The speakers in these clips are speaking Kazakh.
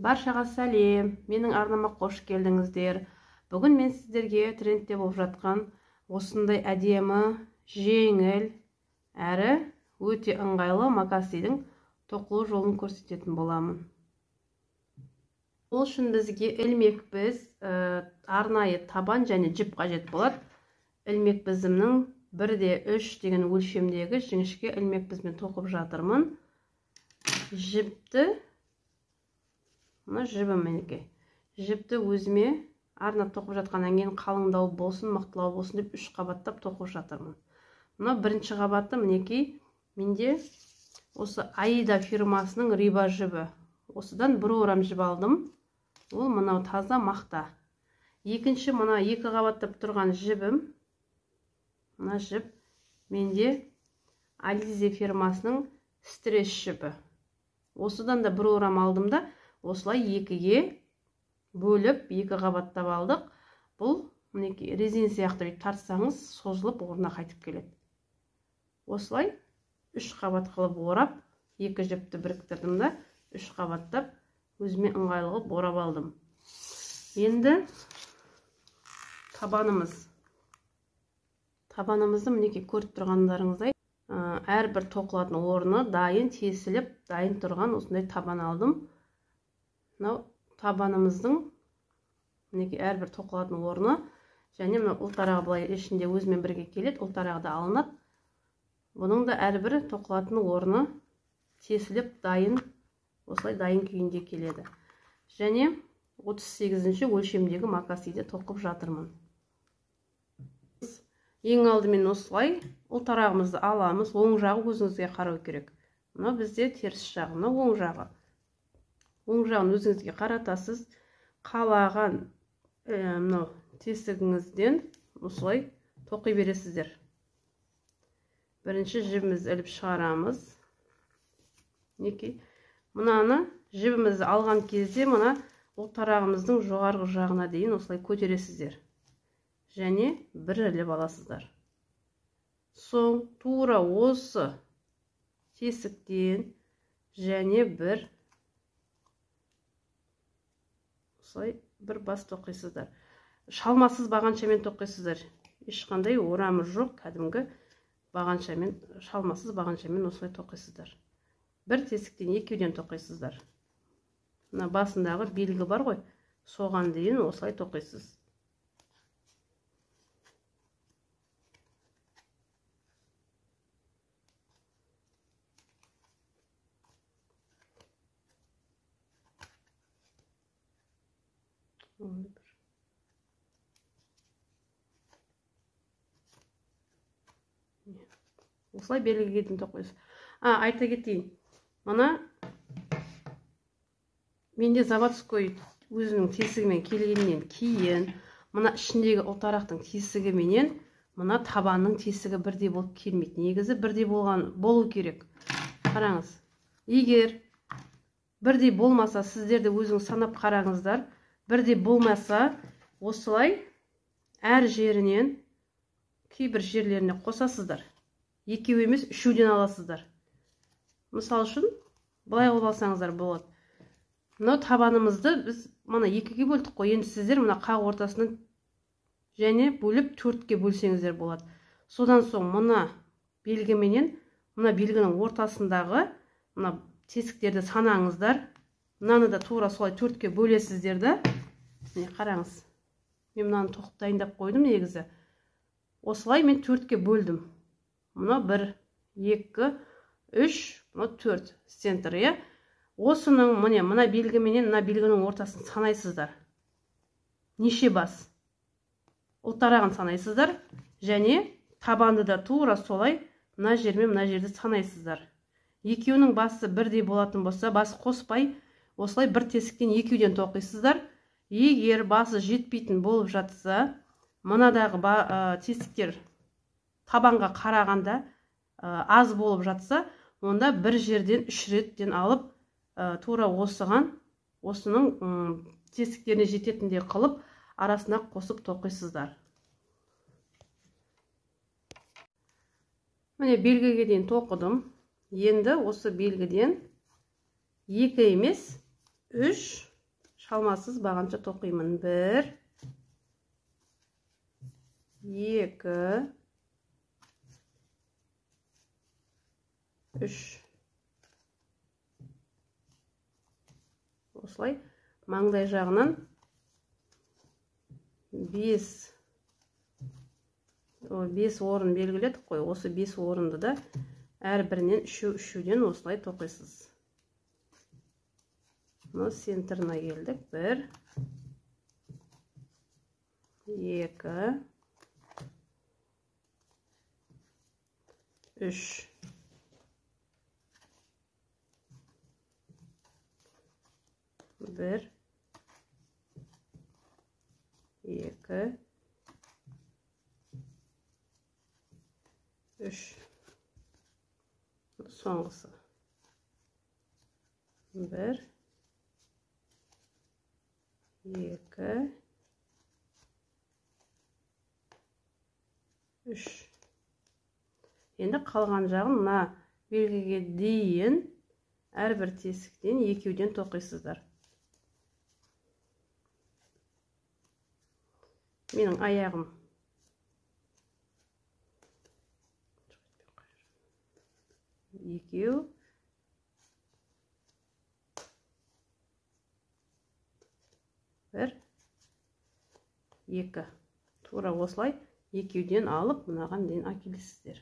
Баршаға сәлем, менің арнама қош келдіңіздер. Бүгін мен сіздерге трендте болып жатқан осындай әдемі, жеңіл, әрі өте ыңғайлы макасидің тоқылу жолын көрсететін боламын. Ол үшін бізге ілмек біз, арнайы табан және жіп қажет болады. Ілмек бізімнің 1,3 деген өлшемдегі жіңішке ілмек бізбен тоқып жатырмын. Жіпті, мына жібім мінекей. Жіпті өзіме арнап тоқып жатқаннан кейін қалыңдау болсын, мықтылау болсын деп 3 қабаттап тоқып жатырмын. Мына бірінші қабаты мінекей менде осы Аида фирмасының риба жібі. Осыдан бір орам жіп алдым. Ол мынау таза мақта. Екінші мына екі қабаттап тұрған жібім, мына жіп менде Ализе фирмасының стресс жібі. Осыдан да бір орам алдым да, осылай екіге бөліп, екі қабаттап алдық. Бұл мінекей резин сияқты бүйтіп тартсаңыз созылып орнына қайтып келеді. Осылай 3 қабат қылып орап, екі жіпті біріктірдім да, 3 қабаттап өзіме ыңғайлы қылып орап алдым. Енді табанымыз. Табанымызды мінекей көріп тұрғандарыңыздай, әрбір тоқылатын орны дайын, тесіліп, дайын тұрған осындай табан алдым. Мынау табанымыздың мінекей әрбір тоқылатын орны және мына ұлтарағы былай ішінде өзімен бірге келеді, ұлтарағы да алынады. Бұның да әрбір тоқылатын орны тесіліп дайын, осылай дайын күйінде келеді. Және 38-ші өлшемдегі макасиді тоқып жатырмын. Ең алдымен осылай ұлтарағымызды аламыз. Оң жағы өзіңізге қарау керек. Мынау бізде теріс жағы, мынау оң жағы. Оң жағын өзіңізге қаратасыз. Қалаған мынау тесігіңізден осылай тоқи бересіздер. Бірінші жібімізді іліп шығарамыз. Мінекей мынаны жібімізді алған кезде мына ұлтарағымыздың жоғарғы жағына дейін осылай көтересіздер. Және бір іліп аласыздар. Соң тура осы тесіктен және бір осылай бір бас тоқисыздар. Шалмасыз бағаншамен тоқисыздар. Ешқандай орамы жоқ, кәдімгі бағаншамен, шалмасыз бағаншамен осылай тоқисыздар. Бір тесіктен екеуден тоқисыздар. Мына басындағы белгі бар ғой, соған дейін осылай тоқисыз. Осылай белгіге дейін тоқисыз. Айта кетейін, мына менде заводской өзінің тесігімен келгеннен кейін мына ішіндегі ұлтарақтың тесігі менен мына табанның тесігі бірдей болып келмейді. Негізі бірдей болған болу керек. Қараңыз, егер бірдей болмаса, сіздер де өзіңіз санап қараңыздар. Бірдей болмаса, осылай әр жерінен кейбір жерлеріне қосасыздар. Екеу емес, үшеуден аласыздар. Мысал үшін, былай қылып алсаңыздар болады. Мынау табанымызды біз мына екіге бөлдік қой. Енді сіздер мына қақ ортасынан және бөліп 4-ке бөлсеңіздер болады. Содан соң мына белгіменен мына белгінің ортасындағы мына тесіктерді санаңыздар. Мынаны да тура солай 4-ке бөлесіздер да. Міне қараңыз. Мен мынаны тоқып дайындап қойдым негізі. Осылай мен 4-ке бөлдім. Мына 1, 2, 3, мына 4 центр, иә. Осының міне мына белгіменен мына белгінің ортасын санайсыздар. Неше бас? Ұлтарағын санайсыздар және табанды да тура солай мына жермен мына жерді санайсыздар. Екеуінің басы бірдей болатын болса, бас қоспай осылай бір тесіктен екеуден тоқисыздар. Егер басы жетпейтін болып жатса, мынадағы тесіктер табанға қарағанда аз болып жатса, онда бір жерден 3 реттен алып, тура осыған, осының тесіктеріне жететіндей қылып, арасына қосып тоқисыздар. Міне белгіге дейін тоқыдым. Енді осы белгіден 2 емес, 3 шалмасыз бағанша тоқимын. 1 2 3. Осылай маңдай жағынан 5 орын белгіледік қой. Осы 5 орынды да әрбірінен үшеу-үшеуден осылай тоқисыз. Мына центрына келдік. 1 2 3. 1 2 3. Соңғысы. 1 2 3. Енді қалған жағын мына белгіге дейін әрбір тесіктен екеуден тоқисыздар. Менің аяғым екеу, 1 2. Тура осылай екеуден алып мынаған дейін әкелесіздер.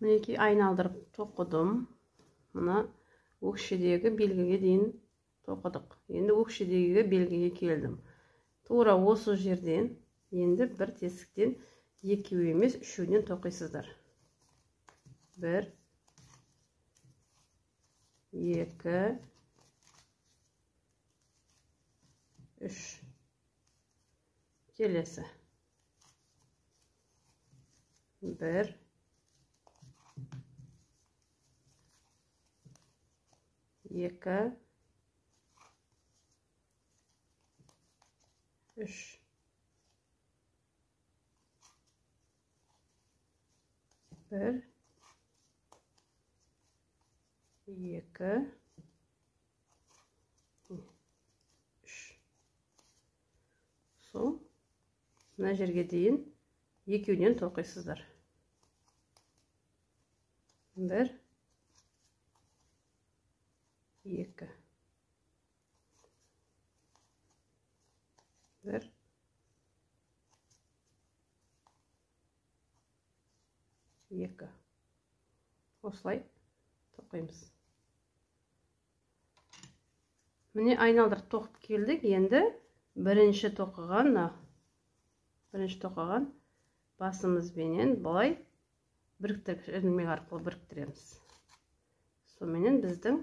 Мінекей айналдырып тоқыдым. Мына өкшедегі белгіге дейін тоқыдық. Енді өкшедегі белгіге келдім. Тура осы жерден енді бір тесіктен екеу емес үшеуден тоқисыздар. 1 2 3. Келесі. 1 2 3. 1 2 3. Сол мына жерге дейін екеуден тоқисыздар. 1 2 1 2. Осылай тоқимыз. Міне айналдырып тоқып келдік. Енді бірінші тоқыған басымызбенен былай біріктіріп, ілмек арқылы біріктіреміз. Сонымен біздің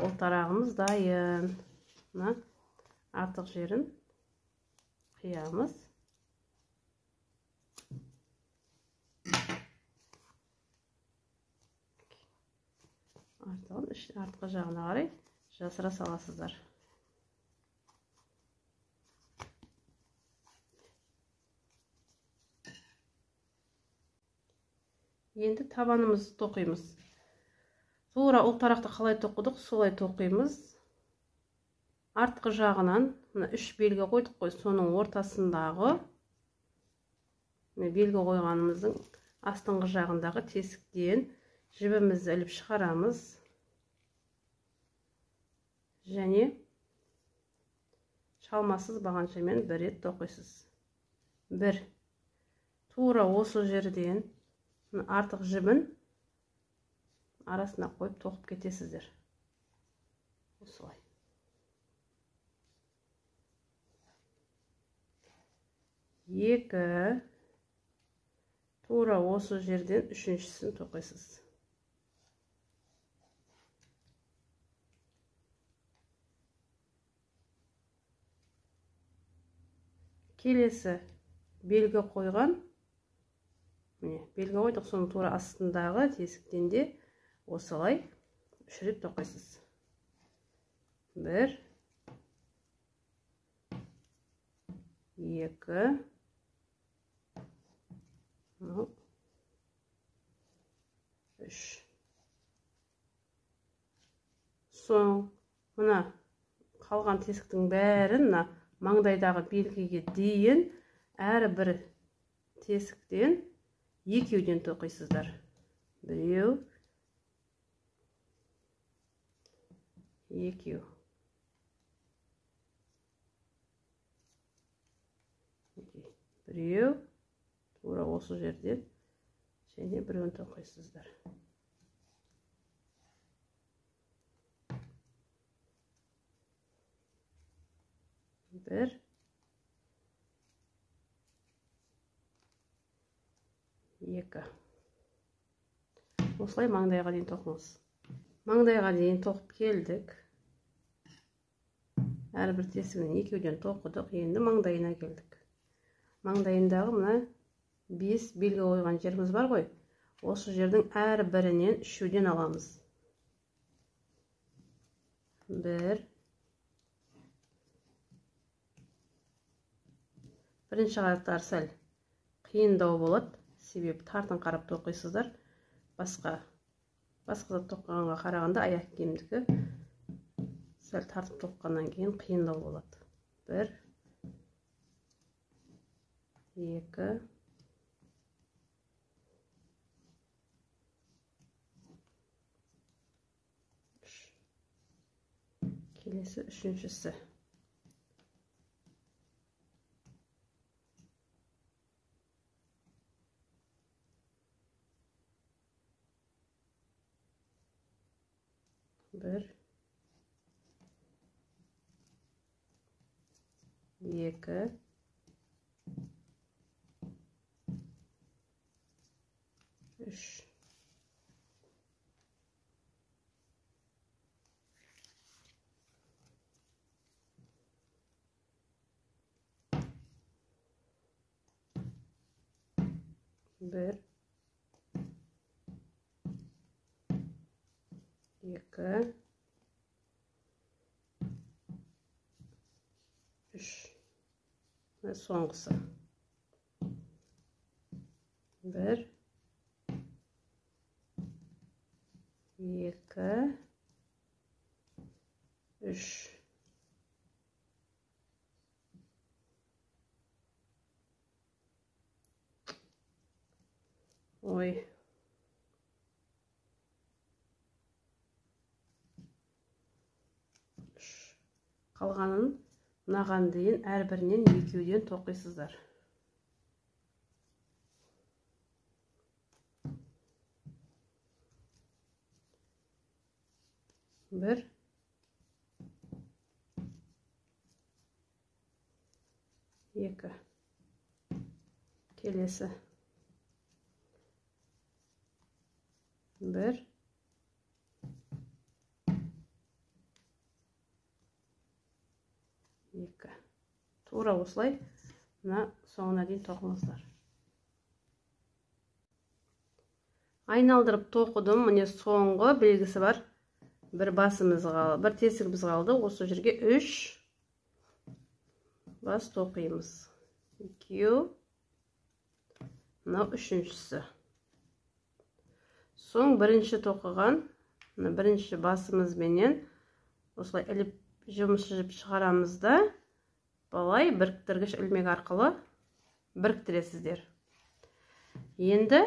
ұлтарағымыз дайын. Мына артық жерін қиямыз. Артығын артқы жағына қарай жасыра саласыздар. Енді табанымызды тоқимыз. Тура ұлтарақты қалай тоқыдық, солай тоқимыз. Артқы жағынан мына 3 белгі қойдық қой, соның ортасындағы белгі қойғанымыздың астыңғы жағындағы тесіктен жібімізді іліп шығарамыз. Және шалмасыз бағаншамен бір рет тоқисыз. 1. Тура осы жерден артық жібін арасына қойып тоқып кетесіздер. Осылай. 2. Тура осы жерден үшіншісін тоқисыз. Келесі белгі қойған, міне белгі қойдық, соның тура астындағы тесіктен де осылай 3 рет тоқисыз. 1 2 3. Соң мына қалған тесіктің бәрін мына маңдайдағы белгіге дейін әрбір тесіктен екеуден тоқисыздар. Біреу, екеу. Біреу, тура осы жерден және біреуін тоқисыздар. Бір, екі. Осылай маңдайға дейін тоқыңыз. Маңдайға дейін тоқып келдік. Әрбір тесігінен екеуден тоқыдық. Енді маңдайына келдік. Маңдайындағы мына 5 белгі қойған жеріміз бар ғой. Осы жердің әрбірінен үшеуден аламыз. 1. Бірінші қатар сәл қиындау болады, себебі тартын қарап тоқисыздар. Басқа зат тоқығанға қарағанда аяқ киімдікі сәл тартып тоқығаннан кейін қиындау болады. 1, 2, 3. Келесі үшіншісі. 1, 2, 3. 1, 2, 3. Соңғысы. 1, 2, 3. Ой. Қалғанын мынаған дейін әрбірінен екеуден тоқисыздар. 1, 2. Келесі. 1, 2. Тура осылай мына соңына дейін тоқыңыздар. Айналдырып тоқыдым. Міне соңғы белгісі бар. Бір басымыз қалды, бір тесігіміз қалды. Осы жерге 3 бас тоқимыз. 2, мынау үшіншісі. Соң бірінші тоқыған, мына бірінші басымызбенен осылай іліп жұмыс жіп шығарамыз да, былай біріктіргіш ілмек арқылы біріктіресіздер. Енді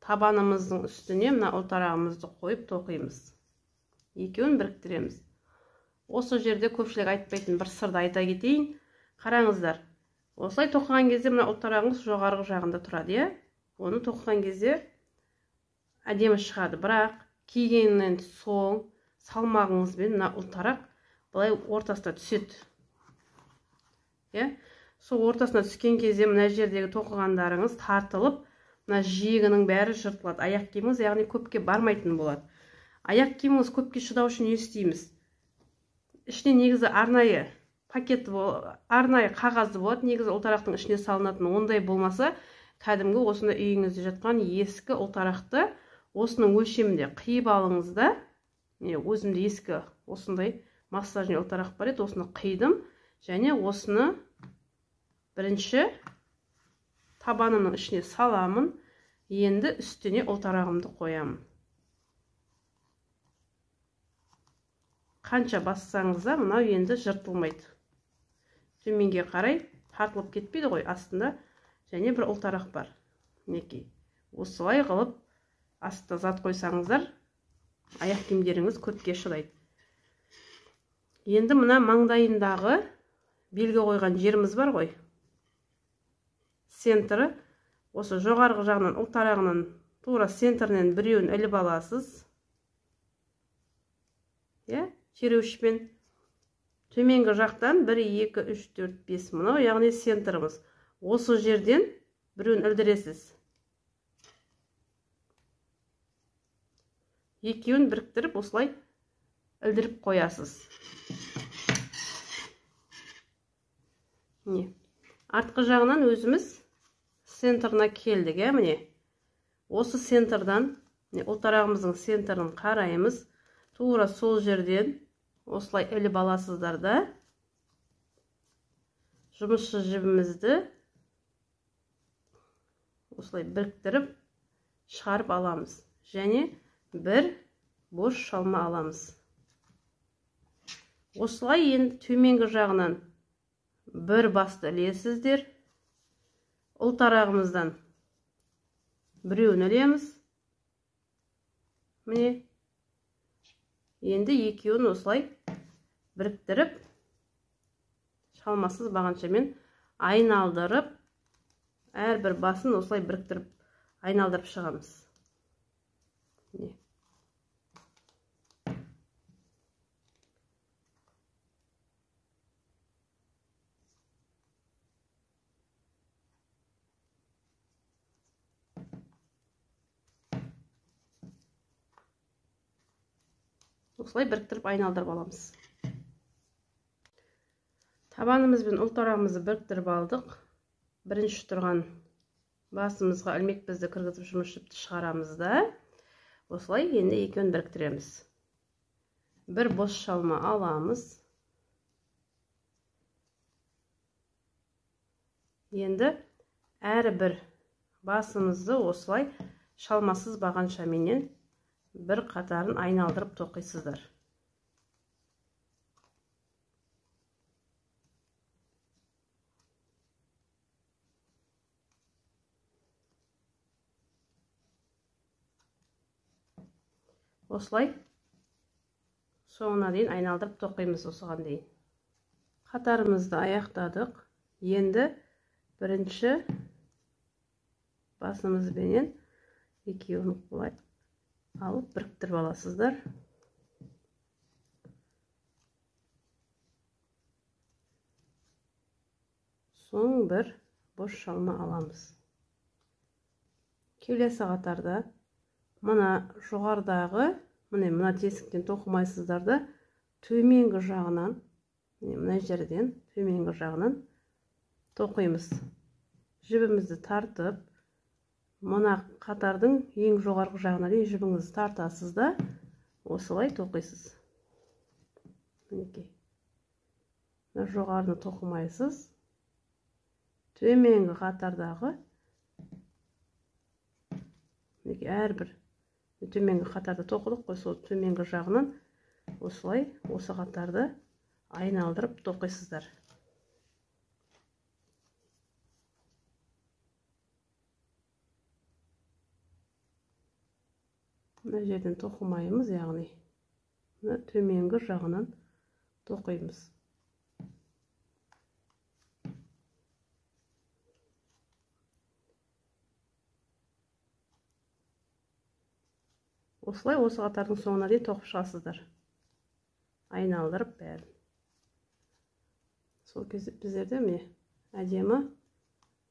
табанымыздың үстіне мына ұлтарағымызды қойып тоқимыз. Екеуін біріктіреміз. Осы жерде көпшілік айтпайтын бір сырды айта кетейін. Қараңыздар, осылай тоқыған кезде мына ұлтарағыңыз жоғарғы жағында тұрады, иә? Оны тоқыған кезде әдемі шығады, бірақ кигеннен соң салмағыңызбен мына ұлтарақ былай ортасына түседі. Иә? Сол ортасына түскен кезде мына жердегі тоқығандарыңыз тартылып, мына жиегінің бәрі жыртылады. Аяқ киіміңіз яғни көпке бармайтын болады. Аяқ киіміңіз көпке шыдау үшін не істейміз? Ішіне негізі арнайы пакет, арнайы қағазды болады, негізі ұлтарақтың ішіне салынатын. Ондай болмаса, кәдімгі осындай үйіңізде жатқан ескі ұлтарақты осының өлшемінде қиып алыңыз да, міне өзімде ескі осындай массажный ұлтарақ бар еді, осыны қидым және осыны бірінші табанымның ішіне саламын. Енді үстіне ұлтарағымды қоямын. Қанша бассаңыз да мынау енді жыртылмайды. Төменге қарай тартылып кетпейді ғой, астында және бір ұлтарақ бар. Мінекей. Осылай қылып астына зат қойсаңыздар, аяқ киімдеріңіз көпке шыдайды. Енді мына маңдайындағы белгі қойған жеріміз бар ғой. Центрі осы жоғарғы жағынан, ұлтарағынан тура центрінен біреуін іліп аласыз. Иә, тереуішпен. Төменгі жақтан 1, 2, 3, 4, 5 мынау, яғни центріміз. Осы жерден біреуін ілдіресіз. Екеуін біріктіріп осылай ілдіріп қоясыз. Міне. Артқы жағынан өзіміз центрына келдік, ә, міне. Осы центрдан, міне, ұлтарағымыздың центрін қараймыз. Тура сол жерден осылай іліп аласыздар да, жұмысшы жібімізді осылай біріктіріп шығарып аламыз. Және бір бос шалма аламыз. Осылай енді төменгі жағынан бір басты ілесіздер. Ұлтарағымыздан біреуін ілеміз. Міне. Енді екеуін осылай біріктіріп, шалмасыз бағаншамен айналдырып, әрбір басын осылай біріктіріп айналдырып шығамыз. Міне. Осылай біріктіріп айналдырып аламыз. Табанымыз бен ұлтарағымызды біріктіріп алдық. Бірінші тұрған басымызға ілмекпізді кіргізіп жұмыс жіпті шығарамыз да, осылай енді екеуін біріктіреміз. Бір бос шалма аламыз. Енді әрбір басымызды осылай шалмасыз бағаншаменен бір қатарын айналдырып тоқисыздар. Осылай соңына дейін айналдырып тоқимыз осыған дейін. Қатарымызды аяқтадық. Енді бірінші басымызбенен екеуін былай алып біріктіріп аласыздар. Соң бір бос шалма аламыз. Келесі қатарда мына жоғарыдағы, міне мына тесіктен тоқымайсыздар да, төменгі жағынан, міне мына жерден төменгі жағынан тоқимыз. Жібімізді тартып, мына қатардың ең жоғарғы жағына дейін жібіңізді тартасыз да, осылай тоқисыз. Мінекей. Мына жоғарыны тоқымайсыз. Төменгі қатардағы мінекей әрбір төменгі қатарды тоқыдық қой, сол төменгі жағынан осылай осы қатарды айналдырып тоқисыздар. Мына жерден тоқымаймыз, яғни мына төменгі жағынан тоқимыз. Осылай осы қатардың соңына дейін тоқып шығасыздар. Айналдырып бәрін. Сол кезде біздерде міне әдемі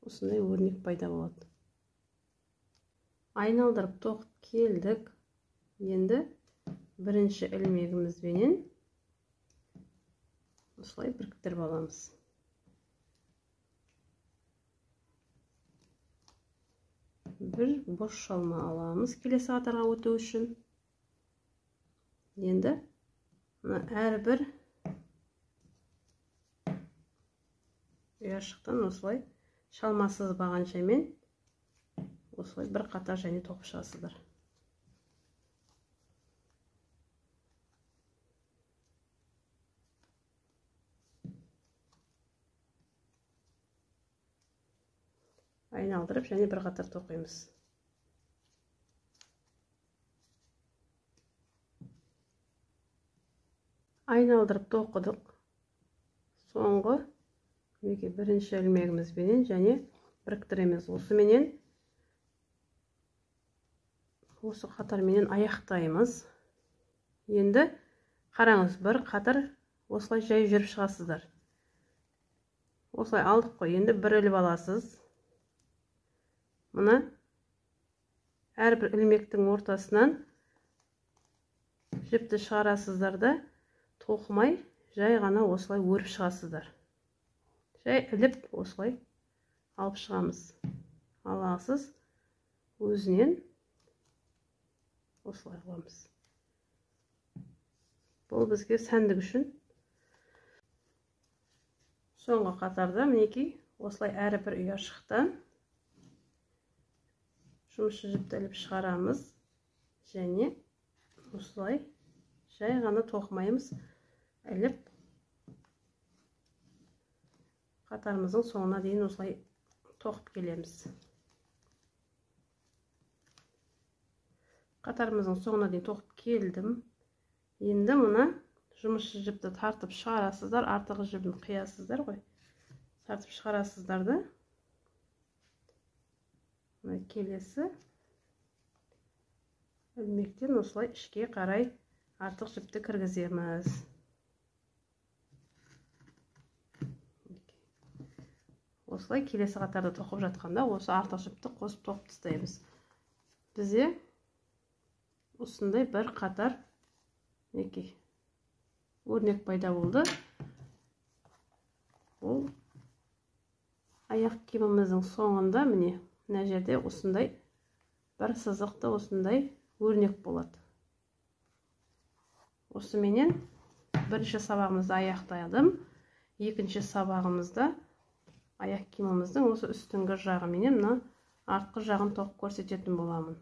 осындай өрнек пайда болады. Айналдырып тоқып келдік. Енді бірінші ілмегімізбенен осылай біріктіріп аламыз. Бір бос шалма аламыз келесі қатарға өту үшін. Енді мына әрбір ұяшықтан осылай шалмасыз бағаншамен осылай бір қатар және тоқып шығасыздар. Айналдырып және бір қатар тоқимыз. Айналдырып тоқыдық. Соңғы мінекей бірінші ілмегімізбенен және біріктіреміз. Осыменен осы қатарменен аяқтаймыз. Енді қараңыз, бір қатар осылай жай жүріп шығасыздар. Осылай алдық қой, енді бір іліп аласыз. Мына әрбір ілмектің ортасынан жіпті шығарасыздар да тоқымай жай ғана осылай өріп шығасыздар. Жай іліп осылай алып шығамыз. Аласыз, өзінен осылай қыламыз. Бұл бізге сәндік үшін. Соңғы қатарда мінекей осылай әрбір ұяшықтан жұмысшы жіпті іліп шығарамыз және осылай жай ғана тоқымаймыз, іліп қатарымыздың соңына дейін осылай тоқып келеміз. Қатарымыздың соңына дейін тоқып келдім. Енді мына жұмысшы жіпті тартып шығарасыздар, артығы жібін қиясыздар ғой. Тартып шығарасыздар да мына келесі ілмектен осылай ішке қарай артық жіпті кіргіземіз. Осылай келесі қатарда тоқып жатқанда осы артық жіпті қосып тоқып тастаймыз. Бізде осындай бір қатар мінекей өрнек пайда болды. Ол аяқ киіміміздің соңында міне мына жерде осындай бір сызықты осындай өрнек болады. Осыменен бірінші сабағымызды аяқтадым. Екінші сабағымызда аяқ киіміміздің осы үстіңгі жағы менен мына артқы жағын тоқып көрсететін боламын.